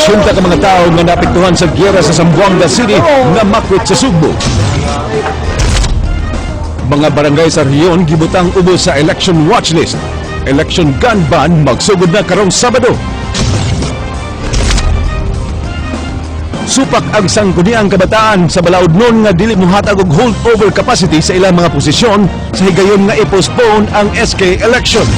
80 ka mga tao nga naapektuhan sa giyera sa Zamboanga City na makwit sa Sugbo. Mga barangay sa rehiyon gibutang ubos sa election watchlist. Election gun ban magsugod na karong Sabado. Supak ang sangguniang kabataan sa balaod nun nga dili mohatag og holdover capacity sa ilang mga posisyon sa higayon nga i-postpone ang SK election.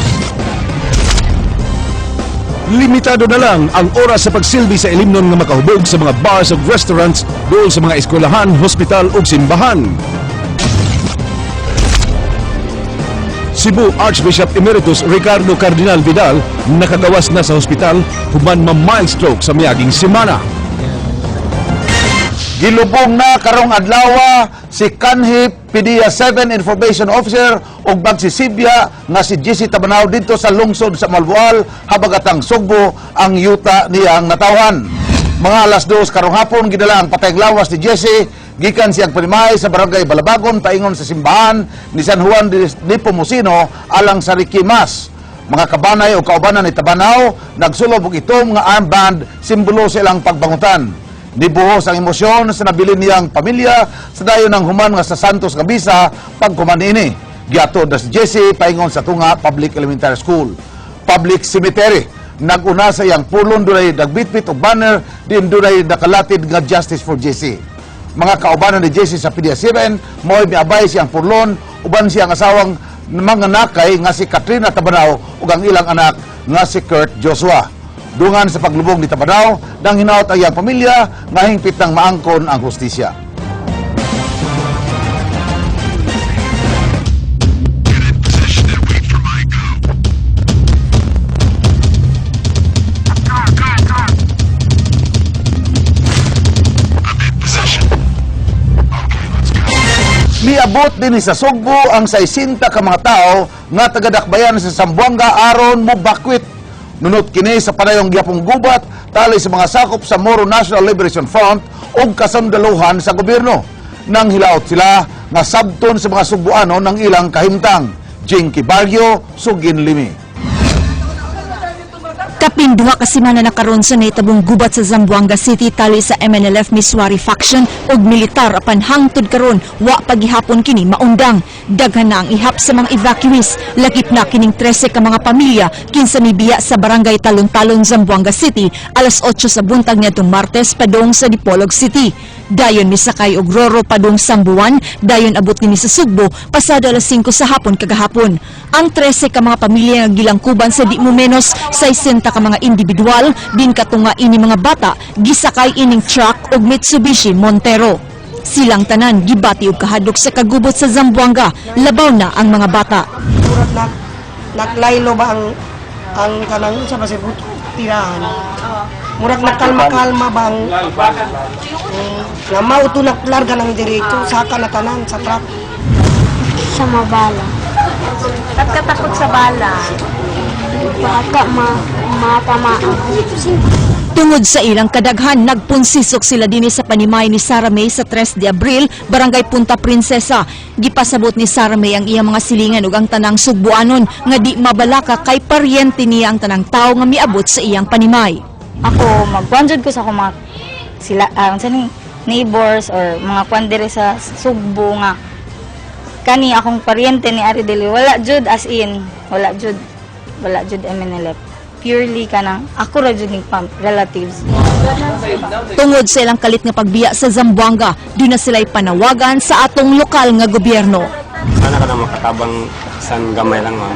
Limitado na lang ang oras sa pagsilbi sa ilimnon nga makahubog sa mga bars ug restaurants duol sa mga eskwelahan, hospital ug simbahan. Cebu Archbishop Emeritus Ricardo Cardinal Vidal nakagawas na sa hospital human ma-mild stroke sa miaging semana. Gilubong na karong adlaw si Kanhi PDEA 7 Information Officer ug magsisibya nga si GC Tabanao didto sa lungsod sa Moalboal, habagatang Sugbo ang yuta niyang natawhan. Mga 2:00 karong hapon gidala ang patayng lawas ni Jesse gikan siyang panimay sa Barangay Balabagon paingon sa simbahan ni San Juan de Nepomuceno alang sa Requiem Mass. Mga kabanay o kaubanan ni Tabanao nagsulob og itom nga armband, simbolo sa ilang pagbangutan. Nibuhos ang emosyon sa nabilin niyang pamilya sa dayon ng human nga sa Santos nga bisa pagkuman ini. Giatod na si Jesse paingon sa Tunga Public Elementary School Public Cemetery. Naguna sa iyang pulon, dunay nagbitbit og banner din dunay nakalatid nga "Justice for Jesse." Mga kaubanan ni Jesse sa PDEA 7 mo'y miabay siyang purlon uban siyang asawang mga nakay nga si Katrina Tabanao ug ang ilang anak nga si Kurt Joshua. Dungan sa paglubong ni Tabanao, nang hinaot ang iyang pamilya nga hingpit ng maangkon ang hustisya. Position and wait for my go. Go, go, go. I'm in position. Okay, let's go. Miabot din sa Sugbo ang 60 ka mga tao nga tagadakbayan sa Zamboanga aron mo bakwit. Nunot kini sa padayong gyapong gubat tali sa mga sakop sa Moro National Liberation Front ug kasundaluhan sa gobyerno. Nang hilaot sila nga sabton sa mga Sugbuano ng ilang kahimtang. Jinky Barrio, Sugin Limi. Kapin 2 ka semana na karon sa nahitabong gubat sa Zamboanga City tali sa MNLF Misuari faction ug militar, apan hangtod karon wa pagihapon kini maundang. Daghan na ang ihap sa mga evacuees, lakip na kining 13 ka mga pamilya kinsa mibiya sa Barangay Talon-Talon, Zamboanga City alas 8 sa buntag niadtong Martes padung sa Dipolog City. Dayon misakay og Roro padung Sambuan, dayon abot kini sa Sugbo pasado alas 5 sa hapon kagahapon. Ang 13 ka mga pamilya nga gilangkuban sa di mo menos 60 ka mga individual, din katunga ini mga bata, gisakay ining truck og Mitsubishi Montero. Silang tanan gibati og kahadlok sa kagubot sa Zamboanga, labaw na ang mga bata. Murag naglaylo ba ang kanang sa ba sa tirahan. Murag nagkalma-kalma ba ang nga mao to naglarga ng diretso saka na tanan sa truck. Sa mabala. Ba't ka takot sa bala? Baka matamaan. Tungod sa ilang kadaghan, nagpunsisok sila dinhi sa panimay ni Sara May sa 3 de Abril, Barangay Punta Princesa. Gipasabot ni Sara May ang iyang mga silingan ug ang tanang Sugbuanon nga di mabalaka kay paryente niya ang tanang tao nga miabot sa iyang panimay. Ako, magkuan jud ko sa akong mga sila ang sa ning neighbors or mga kuan diri sa Sugbo nga kani akong paryente ni ari dili, wala jud, as in wala jud, wala jud MNLF, purely kanang ako ra jud ning relatives. Tungod sa ilang kalit nga pagbiya sa Zamboanga, duna sila'y panawagan sa atong lokal nga gobyerno. Sana ka na makatabang san gamay lang, ma'am.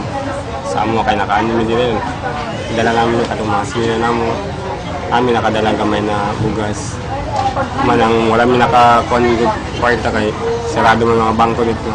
Sa amo kay nakaano mi diri. Dala namin yung katong mga sila namo. Amin nakadala gamay na bugas. Manang wala mi nakakuan gud kwarta kay sarado man mga bangko dito.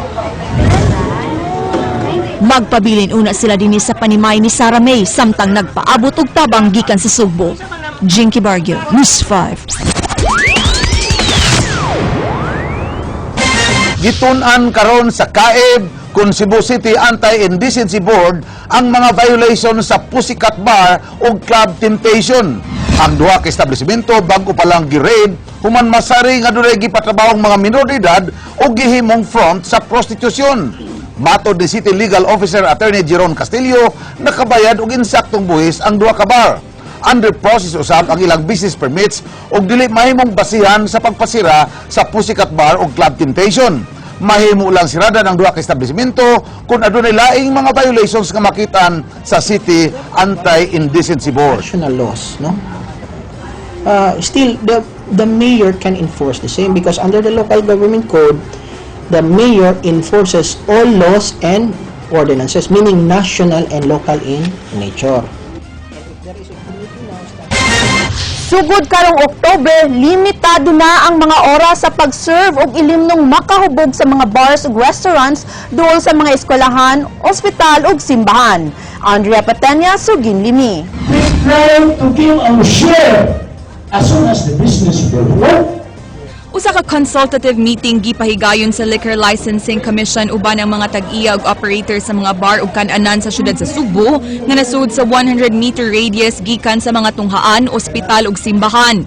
Magpabilin una sila dinhi sa panimay ni Sara May samtang nagpaabot og tabang gikan sa Sugbo. Jinky Barrio, News 5. Gitun-an karon sa CAIB kun Cebu City Anti-Indecency Board ang mga violation sa Pussycat Bar ug Club Temptation. Ang duha ka establishmento bag-o pa lang gi-raid human masari nga dunay gipatrabahong mga minor de edad ug gihimong front sa prostitusyon. Matod ni City Legal Officer Attorney Jeron Castillo, nakabayad og insaktong buhis ang duha ka bar. Under process usab ang ilang business permits ug dili mahimong basihan sa pagpasira sa Pussycat Bar ug Club Temptation. Mahimo lang sirada ng duha ka establishmento kung adunay laing mga violations nga makitaan sa City Anti-Indecency Board. National laws, no? Still, the mayor can enforce the same because under the local government code, the mayor enforces all laws and ordinances, meaning national and local in nature. Sugod karong Oktober, limitado na ang mga oras sa pag-serve og ilimnong makahubog sa mga bars ug restaurants duol sa mga eskwelahan, ospital ug simbahan. Andrea Patenya, Sugin Limi. We try to give our share as soon as the business will work. Usa ka consultative meeting gipahigayon sa Liquor Licensing Commission uban ang mga tag-iya ug operator sa mga bar ug kan-anan sa syudad sa Sugbo nga nasud sa 100-meter radius gikan sa mga tunghaan, ospital ug simbahan.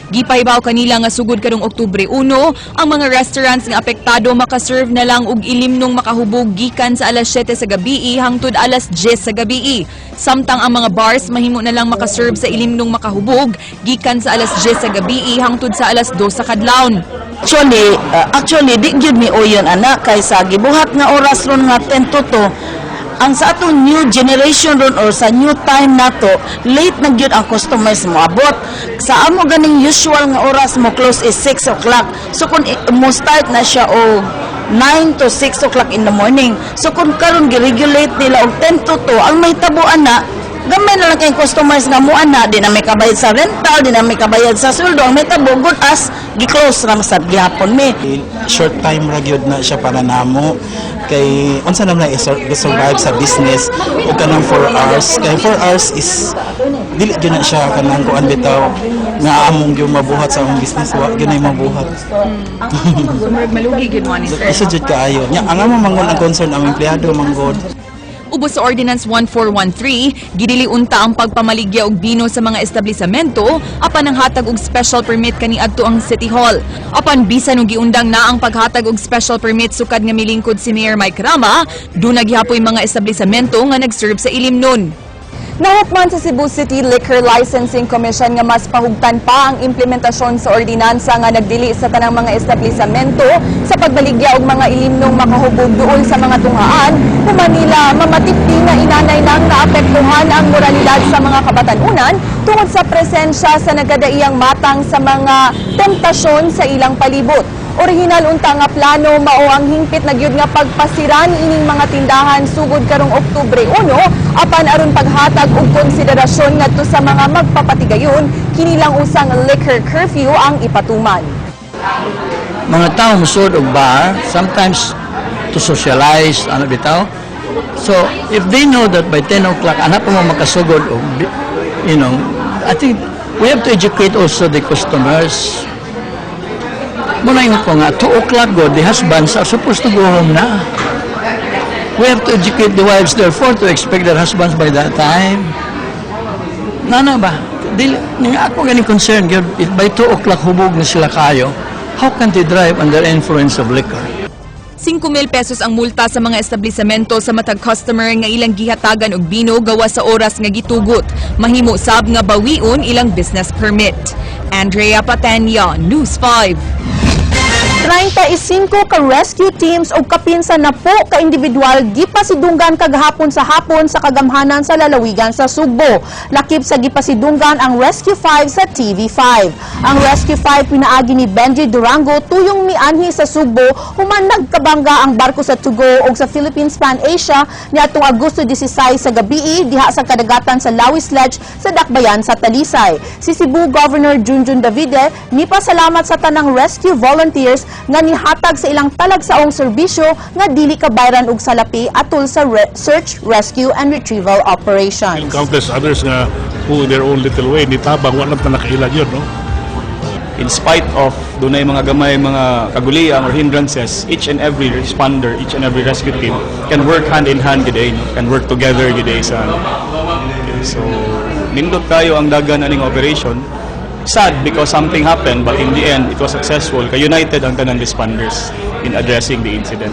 Gipahibaw kanila nga sugod karong Oktubre 1, ang mga restaurants nga apektado makaserve na lang og ilimnong makahubog gikan sa alas 7 sa gabi hangtod alas 10 sa gabi. Samtang ang mga bars mahimo na lang makaserve sa ilimnong makahubog gikan sa alas 10 sa gabi hangtod sa alas 2 sa kadlawon. Actually, di gyud mi uyon ana kay sa gibuhat nga oras ron nga 10 to 2, ang sa atong new generation ron or sa new time nato, late na gyud ang customers moabot. Sa amo ganing usual nga oras mo close is 6 o'clock. So kung mo start na siya og 9 to 6 o'clock in the morning. So kung karon gi-regulate nila og 10 to 2, ang mahitabo ana, gamay na lang kay customers nga mo ana, di na may kabayad sa rental, di na may kabayad sa sweldo. Ang mahitabo good as gi-close ra sad gihapon mi. Short time ra gyud na siya para namo kay unsa naman na i-survive sa business o kanang 4 hours, kay 4 hours is dili gyud na siya kanang kuan bitaw nga among gyud mabuhat sa among business. Wa gyud na mabuhat. Malugi gyud mo ni sir. Isa jud kaayo nya ang among mangon, ang concern ang empleyado manggod. Ubos sa Ordinance 1413, gidili unta ang pagpamaligya og bino sa mga establisamento apan ang hatag og special permit kaniadto ang City Hall. Apan bisan og giundang na ang paghatag og special permit sukad nga milingkod si Mayor Mike Rama, duna gihapoy mga establisamento nga nagserve sa ilimnon. Nahukman sa Cebu City Liquor Licensing Commission nga mas pahugtan pa ang implementasyon sa ordinansa nga nagdili sa tanang mga establisamento sa pagbaligya og mga ilimnong makahubog duol sa mga tunghaan, human nila mamatipti nga inanay nang naapektuhan ang moralidad sa mga kabatanunan tungod sa presensya sa nagkadaiyang matang sa mga temptasyon sa ilang palibot. Orihinal unta nga plano mao ang hingpit na gyud nga pagpasira niining mga tindahan sugod karong Oktubre 1, apan aron paghatag og konsiderasyon ngadto sa mga magpapatigayon, kini lang usang liquor curfew ang ipatuman. Mga tao musud og bar sometimes to socialize, ano bitaw. So if they know that by 10 o'clock ana pa mo makasugod og I think we have to educate also the customers. Muna ingon ko nga 2 o'clock go, the husbands are supposed to go home na. We have to educate the wives therefore to expect their husbands by that time. Nana ba? Dili, nga ako ganing concern, gyud, if by 2 o'clock hubog na sila kayo, how can they drive under influence of liquor? 5,000 pesos ang multa sa mga establisamento sa matag customer nga ilang gihatagan og bino gawas sa oras nga gitugot. Mahimo sab nga bawion ilang business permit. Andrea Patenya, News 5. 35 ka rescue teams o kapin sa napo ka individual gipasidunggan kagahapon sa hapon sa kagamhanan sa lalawigan sa Sugbo. Lakip sa gipasidunggan ang Rescue 5 sa TV5. Ang Rescue 5 pinaagi ni Benji Durango tuyong mianhi sa Sugbo human nagkabangga ang barko sa Tugo og sa Philippines Pan Asia niadtong Agosto 16 sa gabii diha sa kadagatan sa Lawis Ledge sa Dakbayan sa Talisay. Si Cebu Governor Junjun Davide nipasalamat sa tanang rescue volunteers nga nihatag sa ilang talagsaong serbisyo nga dili kabayran og salapi atol sa search, rescue and retrieval operations. Countless others nga who in their own little way nitabang, wala pa nakaila yun, no? In spite of dunay mga gamay mga kaguliang or hindrances, each and every responder, each and every rescue team can work hand in hand gid, no? Can work together gid sa ano. So nindot kayo ang dagan aning operation. Sad because something happened, but in the end it was successful kay united ang tanan responders in addressing the incident.